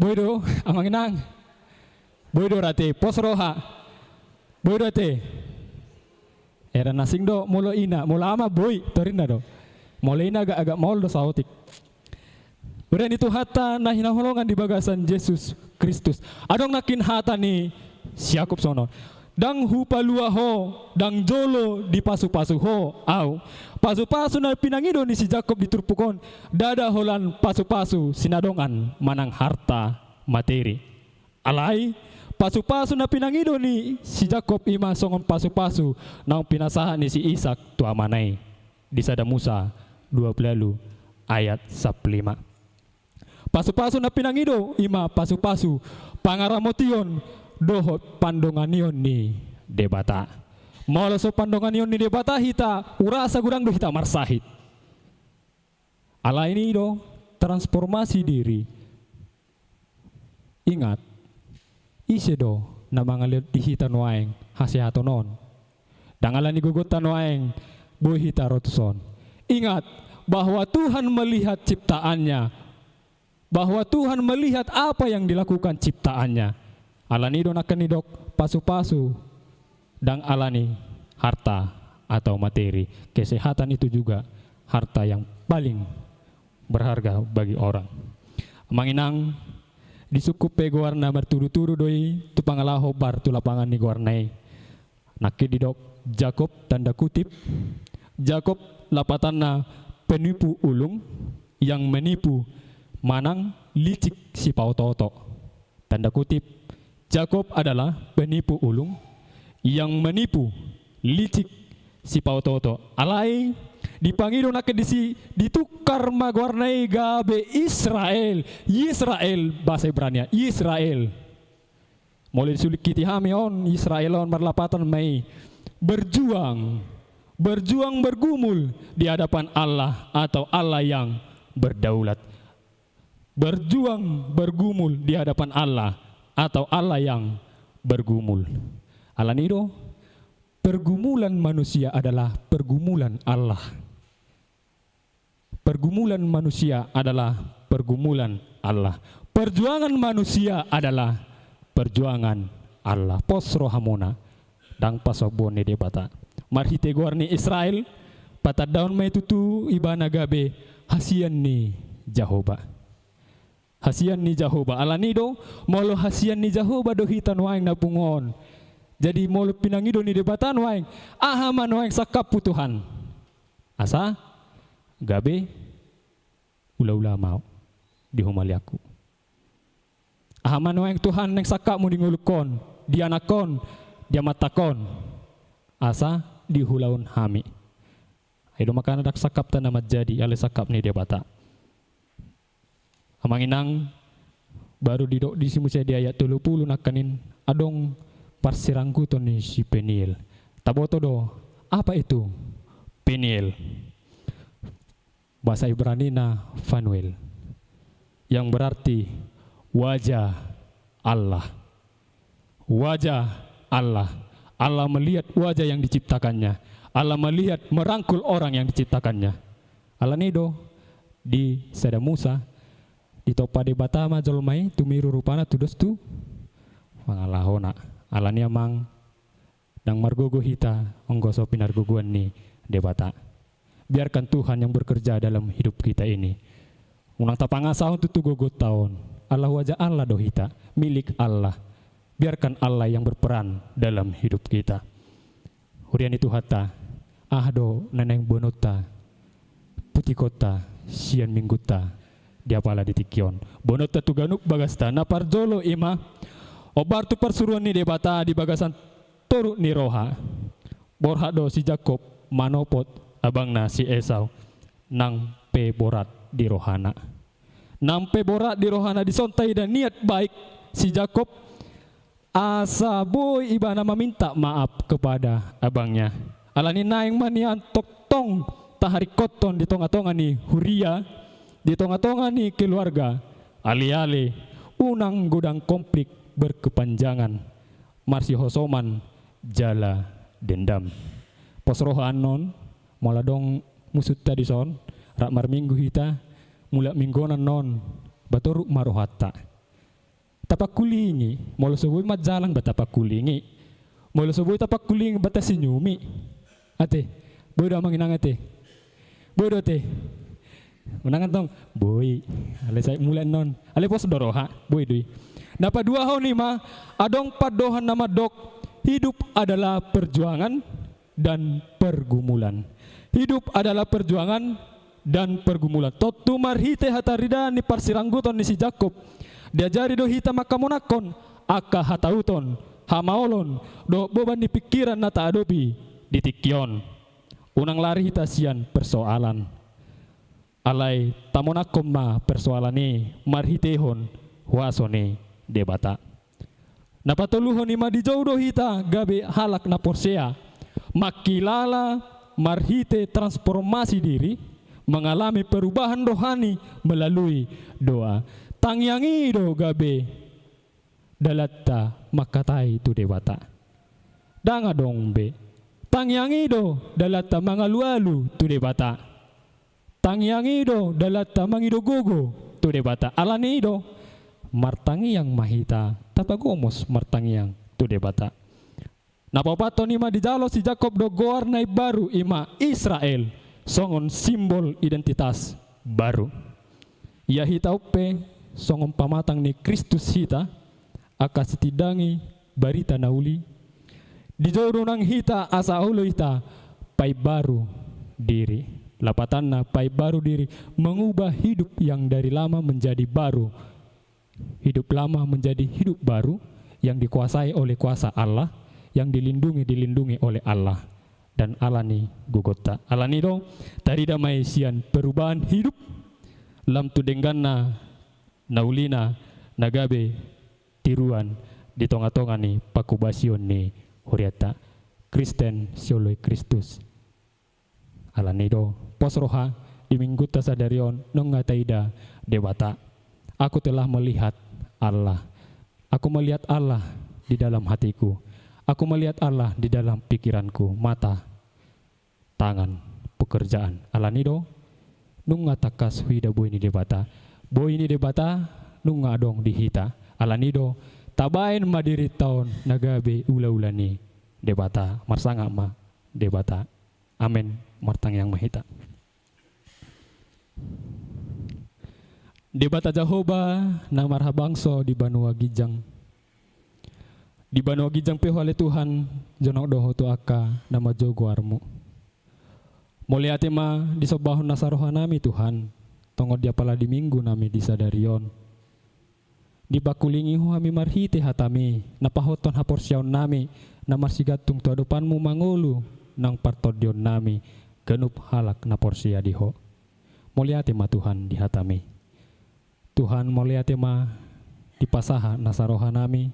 Boi do, amang inang? Boi do ate, pos roha. Boi do ate. Era na asing do, molo ina, molo ama boi, torinna do. Molo ina agak-agak maol do saotik. Bere ni Tuhanta na hinaholongan di bagasan Jesus Kristus. Adong nangkin hata ni si Yakub songon on. Ndang hupalua ho, ndang jolo dipasu-pasu ho au. Pasu-pasu na pinangido ni si Jakkob di turpuk on, ndada holan pasu-pasu sinadongan manang harta materi. Alai, pasu-pasu na pinangido ni si Jakkob i ma songon pasu-pasu naung pinasahat ni si Isak tu amana i. Di Sada Musa dua pulu ualu ayat sampulu lima. Pasu-pasu na pinangido i ma pasu-pasu pangaramotion dohot pandonganion ni Debata. Molo so pandonganion ni Debata hita, urasa godang do hita marsahit. Alani i do transformasi diri. Ingat, ise do na mangalehon di hita nuaeng hasehaton on? Ndang alani gogonta nuaeng boi hita ro tuson. Ingat bahwa Tuhan melihat ciptaannya, bahwa Tuhan melihat apa yang dilakukan ciptaannya. Alani i do nangkin didok pasu-pasu, ndang alani harta atau materi. Kesehatan itu juga harta yang paling berharga bagi orang. Amang inang, disungkun pe goarna martudu-tudu do i tu pangalaho bar tu lapangan ni goarna i. Nangkin didok Jakkob, tanda kutip, Jakkob lapatanna penipu ulung, yang menipu manang licik sipaoto-oto. Tanda kutip, Jakkob adalah penipu ulung yang menipu, licik sipaoto-oto. Alai dipangido nangkin disi, ditukar ma goarna i gabe Israel, Yisrael bahasa Ibrania, Yisrael. Molo disulingkiti hami on, Israel on marlapatan ma i berjuang, berjuang bergumul di hadapan Allah atau Allah yang berdaulat. Berjuang bergumul di hadapan Allah atau Allah yang bergumul. Alani i do, pergumulan manusia adalah pergumulan Allah. Pergumulan manusia adalah pergumulan Allah. Perjuangan manusia adalah perjuangan Allah. Pos rohamuna, ndang pasombuon ni Debata. Marhite goar ni Israel, patandaon ma i tutu ibana gabe hasian ni Jahowa. Hasian ni Jahowa. Alani i do, molo hasian ni Jahowa do hita nuaeng na pungu on. Jadi molo pinangido ni Debata nuaeng, aha ma nuaeng sangkaphu Tuhan? Asa gabe ula-ula ma au di humaliangku. Aha ma nuaeng Tuhan naeng sangkapmu di ngolungkon, di anakkon, di amantangkon, asa diulahon hami. Ai do makana ndang sangkapta na manjadi, alai sangkap ni Debata. Amang inang, baru didok disi muse di ayat tolu pulu nangkanin, adong parsirangguton ni si Peniel. Taboto do, apa itu Peniel? Bahasa Ibranina Fanuel, yang berarti wajah Allah. Wajah Allah. Allah melihat wajah yang diciptakannya. Allah melihat merangkul orang yang diciptakannya. Alani i do di Sada Musa, ditompa Debata ma jolma i tumiru rupana tudos tu pangalahona. Alani i amang, Ndang margogo hita, anggo so pinargogoan ni Debata. Biarkan Tuhan yang bekerja dalam hidup kita ini. Unang tapangasahon tutu gogonta on. Ala huaja Allah do hita, milik Allah. Biarkan Allah yang berperan dalam hidup kita. Huria ni Tuhanta, aha do na naeng boanonta, putikonta, sian Minggunta di apala di tingki on? Boanonta tu ganup bagasta. Na parjolo i ma, hombar tu parsuruon ni Debata di bagasan toruk ni roha. Borhat do si Jakkob manopot abangna si Esau, nang pe borat di rohana. Nang pe borat di rohana, dison taida niat baik si Jakkob, asa boi ibana maminta maaf kepada abangnya. Alani naeng ma nian tongtong taharingkothon di tonga-tonga ni huria, di tonga-tonga ni keluarga, ale-ale unang godang konflik berkepanjangan, marsihosoman jala dendam. Pos roha annon, molo adong musunta dison, rap marminggu hita, mulak minggu on annon, ba toruk ma rohanta. Tapangkulingi, molo so boi manjalang ba tapangkulingi. Molo so boi tapangkulingi ba tasinyumi. Ate, boi do amang inang ate? Boi do ate? Unang antong, boi. Alai sai mulak annon. Alai pos do roha, boi do i. Na paduahon i ma, adong pandohan na mandok, hidup adalah perjuangan dan pergumulan. Hidup adalah perjuangan dan pergumulan. Tontu marhite hataridaan ni parsirangguton ni si Jakkob, diajari do hita mangkamonangkon angka hatauton, hamaolon, dohot boban ni pingkiran na taadopi di tingki on. Unang lari hita sian persoalan. Alai tamonangkon ma persoalan i marhitehon huaso ni Debata. Na patoluhon i ma, dijou do hita gabe halak na porsea, mangkilala marhite transformasi diri, mengalami perubahan rohani melalui doa. Tangiang i do gabe dalanta mangkatai tu Debata. Ndang adong be. Tangiang i do dalanta mangalualu tu Debata. Tangiang i do dalanta mangido gogo tu Debata. Alani i do, martangiang ma hita, tapagomos martangiang tu Debata. Na paopathon i ma, dijalo si Jakkob do goar na imbaru, i ma Israel, songon simbol identitas baru. Ia hita on pe songon pamatang ni Kristus hita, angka sitindangi barita na uli. Dijou do nang hita asa olo hita paimbaru diri. Lapatanna paimbaru diri, mengubah hidup yang dari lama menjadi baru. Hidup lama menjadi hidup baru, yang dikuasai oleh kuasa Allah, yang dilindungi, dilindungi oleh Allah. Dan alani gogonta. Alani do, tarida ma i sian perubahan hidup, lam tu dengganna na ulina, na gabe tiruan di tonga-tonga ni pangkobasion ni hurianta. Kristen sioloi Kristus. Alani do, pos roha, di minggunta sadari on, nunga taida Debata. Aku telah melihat Allah. Aku melihat Allah di dalam hatiku. Aku melihat Allah di dalam pikiranku. Mata, tangan, pekerjaan. Alani do, nunga tangkas huida boi ni Debata. Boi ni Debata, nunga adong di hita. Alani do, tabaen ma dirinta on na gabe ula-ula ni Debata. Marsangap ma Debata. Amen. Martangiang ma hita. Debata Jahowa na marhabangso di banua ginjang. Di banua ginjang pe Ho ale Tuhan, jonok do Ho tu angka na manjou goarMu. Mauliate ma disombahon nasa rohanami Tuhan, tongon di apala di minggunami di sadari on. Dipangkulingi Ho hami marhite hataMi, na pahothon haporseaonnami, na marsigantung tu adopanMu mangolu nang partondionnami, ganup halak na porsea di Ho. Mauliate ma Tuhan di hataMi. Tuhan, mauliate ma dipasahat nasa rohanami,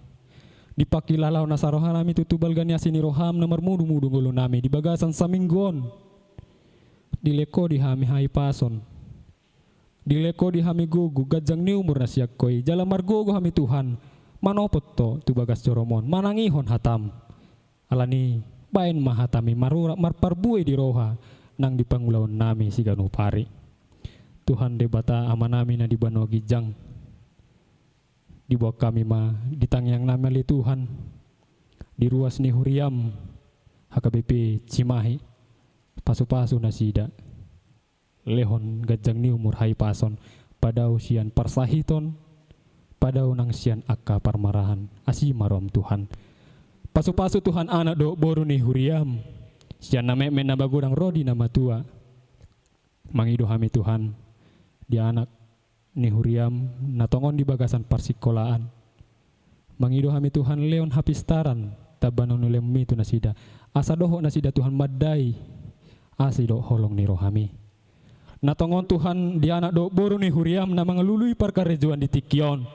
dipangkilalahon nasa rohanami tutu balga ni asi ni rohaM na marmudu-mudu ngolunami di bagasan saminggu on. Dilehon Ho di hami hahipason. Dilehon Ho di hami gogo, ganjang ni umur na sian Ho i, jala margogo hami Tuhan, manopot Ho tu bagas joroM on, manangihon hataM. Alani, baen ma hataMi marurat marparbue di roha, nang di pangulaonnami siganup ari. Tuhan Debata Amanami na di banua ginjang. Diboan hami ma di tangiangnami ale Tuhan, di ruas ni huriaM, H K B P Cimahi, pasu-pasu nasida. Lehon ganjang ni umur, hahipason, padao sian parsahiton, padao nang sian angka parmarahan. Asi ma rohaM Tuhan. Pasu-pasu Tuhan anak dohot boru ni huriaM sian na metmet na magodang ro di na matua. Mangido hami Tuhan di anak ni huriaM na tongon di bagasan parsikolaan. Mangido hami Tuhan lehon hapistaran tamba na niuleonMi tu nasida. Asa dohot nasida Tuhan mandai asi dohot holong ni rohaMi. Na tongon Tuhan di anak dohot boru ni huriaM na mangalului parkarejoan di tingki on.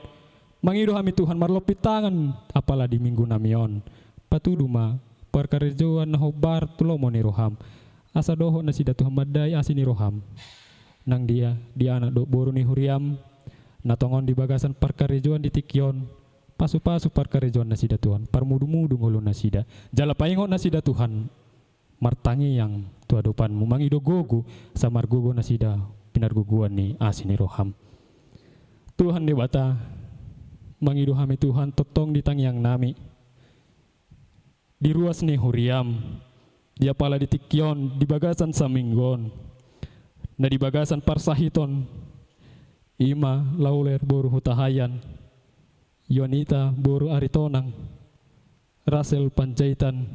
Mangido hami Tuhan marlompit tangan apala di minggu nami on. Patudu ma parkarejoan na hombar tu lomo ni rohaM. Asa dohot nasida Tuhan mandai asi ni rohaM. Nang dia di anak dohot boru ni huriaM na tongon di bagasan parkarejoan di tingki on. Pasu-pasu parkarejoan nasida Tuhan. Parmudu-mudu ngolu nasida. Jala paingot nasida Tuhan martangiang tu adopanMu, mangido gogo, asa margogo nasida pinargogoan ni asi ni rohaM. Tuhan Debata, mangido hami Tuhan tongtong di tangiang nami, di ruas ni huriaM, di apala di tingki on, di bagasan saminggu on, na di bagasan parsahiton, i ma Lauler boru Hutahaean, Yonita boru Aritonang, Rasel Panjaitan,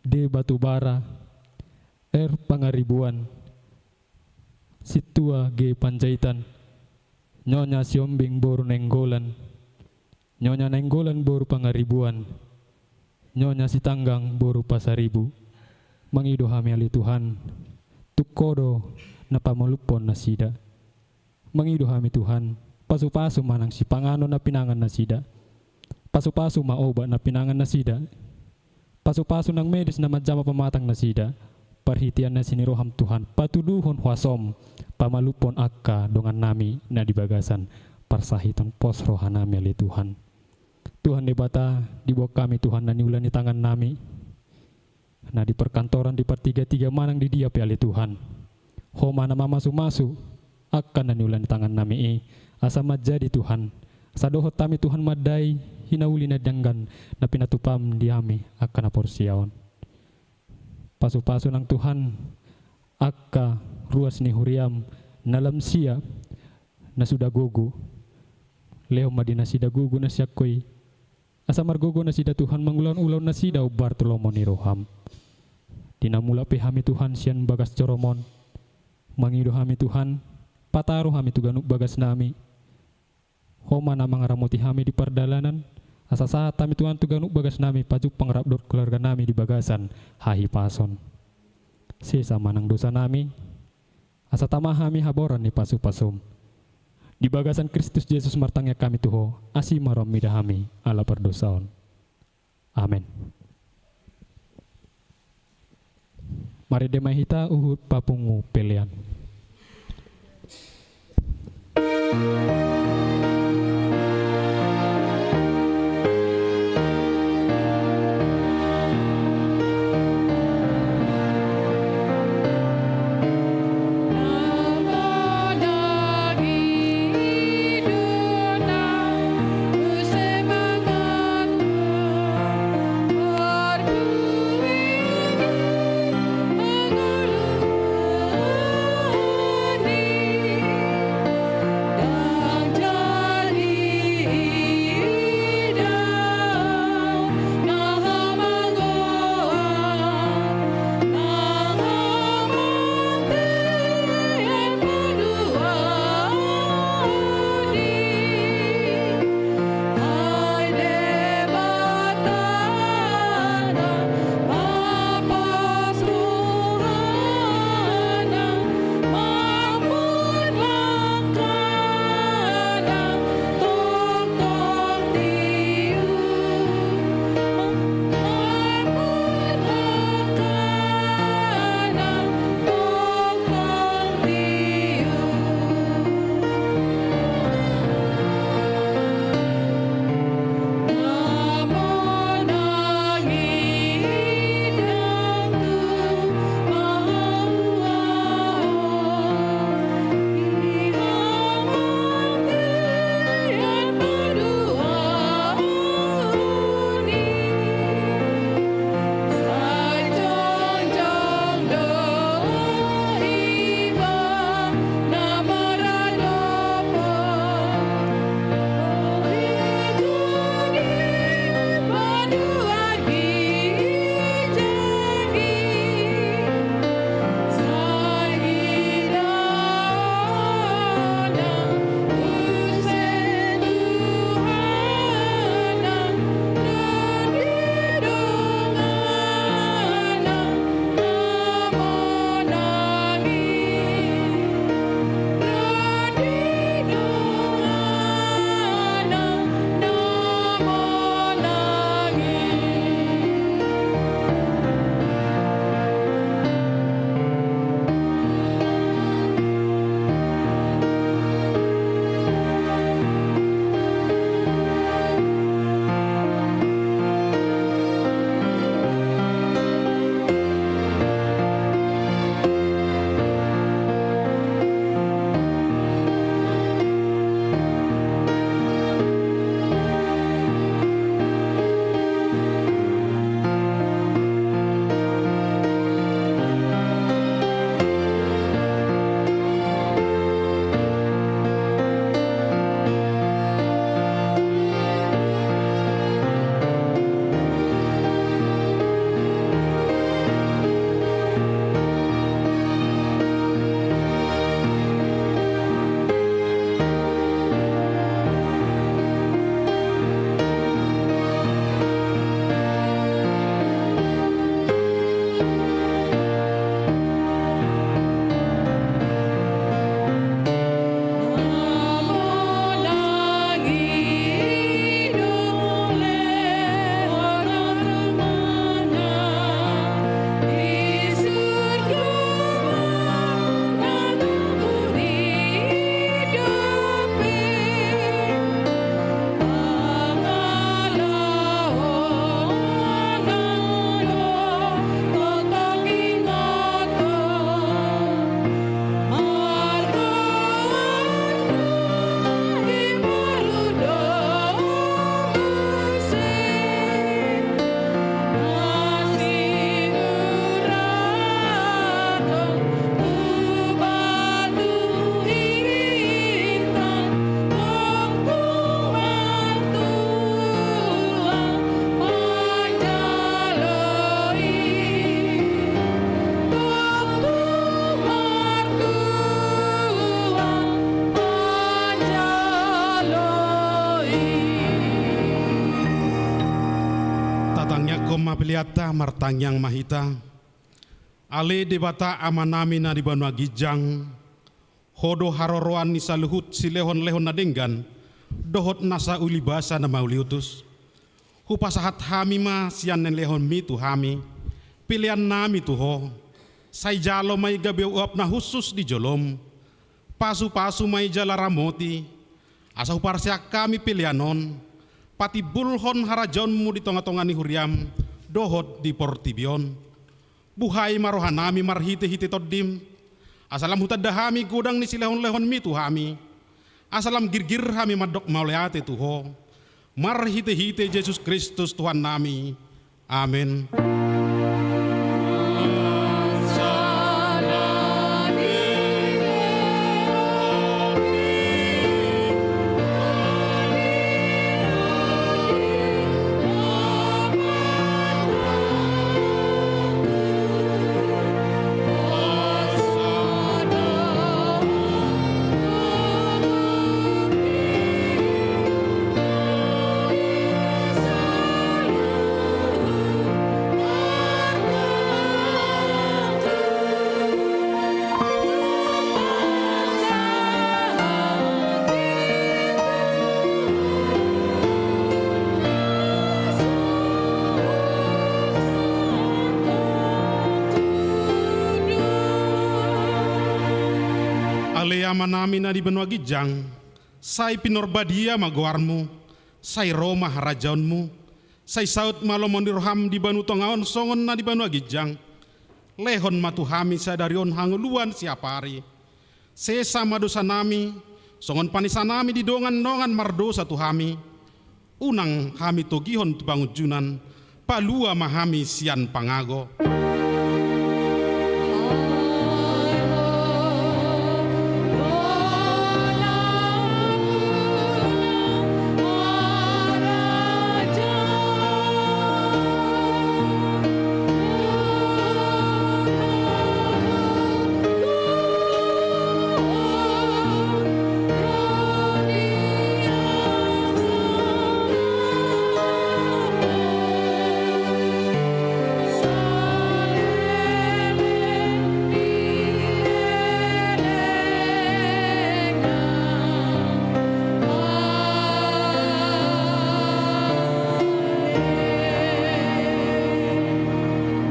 D Batubara, R Pangaribuan, Sintua G Panjaitan, Nyonya Siombing boru Nainggolan, Nyonya Nainggolan boru Pangaribuan, Nyonya Sitanggang boru Pasaribu. Mangido hami ale Tuhan, tung Ho do na pamalumhon nasida. Mangido hami Tuhan, pasu-pasu ma nang sipanganon na pinangan nasida. Pasu-pasu ma obat na pinangan nasida. Pasu-pasu nang medis na manjama pamatang nasida. Parhitean asi ni rohaM Tuhan, patuduhon huasoM, pamalumhon angka dongan nami na di bagasan parsahiton, pos roha nami ale Tuhan. Tuhan Debata, diboan hami Tuhan na niula ni tangan nami. Na di parkantoran, di partiga-tiga manang di dia pe ale Tuhan, Ho ma na mamasu-masu angka na niula ni tangan nami i, asa manjadi Tuhan, asa dohot hami Tuhan mandai hinauli na denggan na pinatupaM di hami angka na porsea on. Pasu-pasu nang Tuhan angka ruas ni huriaM na lam sia, na suda gogo. Lehon ma di nasida gogo na sian Ho i, asa margogo nasida Tuhan mangulahon ulaon nasida hombar tu lomo ni rohaM. Di na mulak pe hami Tuhan sian bagas joroM on, mangido hami Tuhan, pataru hami tu ganup bagas nami. Ho ma na mangaramoti hami di pardalanan, asa sahat hami Tuhan tu ganup bagas nami pajumpang rap dohot keluarga nami di bagasan hahipason. Sesa ma nang dosa nami, asa tama hami haboran ni pasu-pasuM. Di bagasan Kristus Jesus martangiang hami tu Ho, asi ma rohaM mida hami ala pardosa on. Amen. Marende ma hita huhut papungu pelean. Liatta martangiang ma hita. Ale Debata Amanami na di banua ginjang, Ho do haroroan ni saluhut silehonlehon na denggan dohot nasa ulibasa na mauliutus. Hupasahat hami ma sian na nilehonmi tu hami peleannami tu Ho. Sai jalo ma i gabe uap na hushus di jolom. Pasupasu ma i jala ramoti, asa huparseang hami pelean on patimbulhon harajaonmu di tongatonga ni huriam dohot di portibi on. Buhai ma rohanami marhitehite Tondim, asa lam hutanda hami godang ni silehonlehonmi tu hami, asa lam girgir hami mandok mauliate tu Ho. Marhitehite Jesus Kristus Tuhannami. Amen. Ale Amanami na di banua ginjang, sai pinorbadia ma goarmu, sai ro ma harajaonmu, sai saut ma lomo ni roham di banua tonga on songon na di banua ginjang. Lehon ma tu hami sadari on hangoluan siapari. Sesa ma dosanami, songon panesanami di dongandongan mardosa tu hami. Unang hami togihon tu pangunjunan, palua ma hami sian pangago.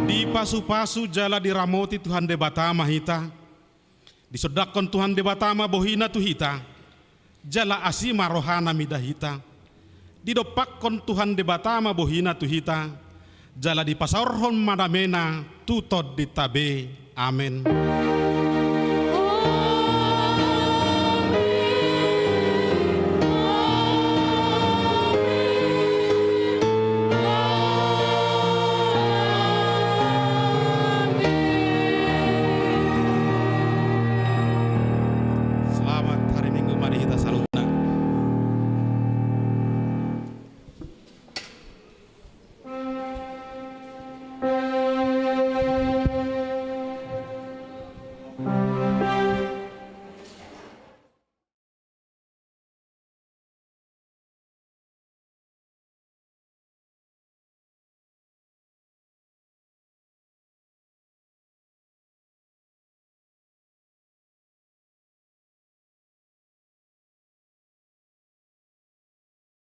Dipasupasu jala diramoti Tuhan Debata ma hita. Disondangkon Tuhan Debata ma bohina tu hita, jala asi ma rohana mida hita. Didompakkon Tuhan Debata ma bohina tu hita, jala dipasaorhon ma damena tu tondinta be. Amen.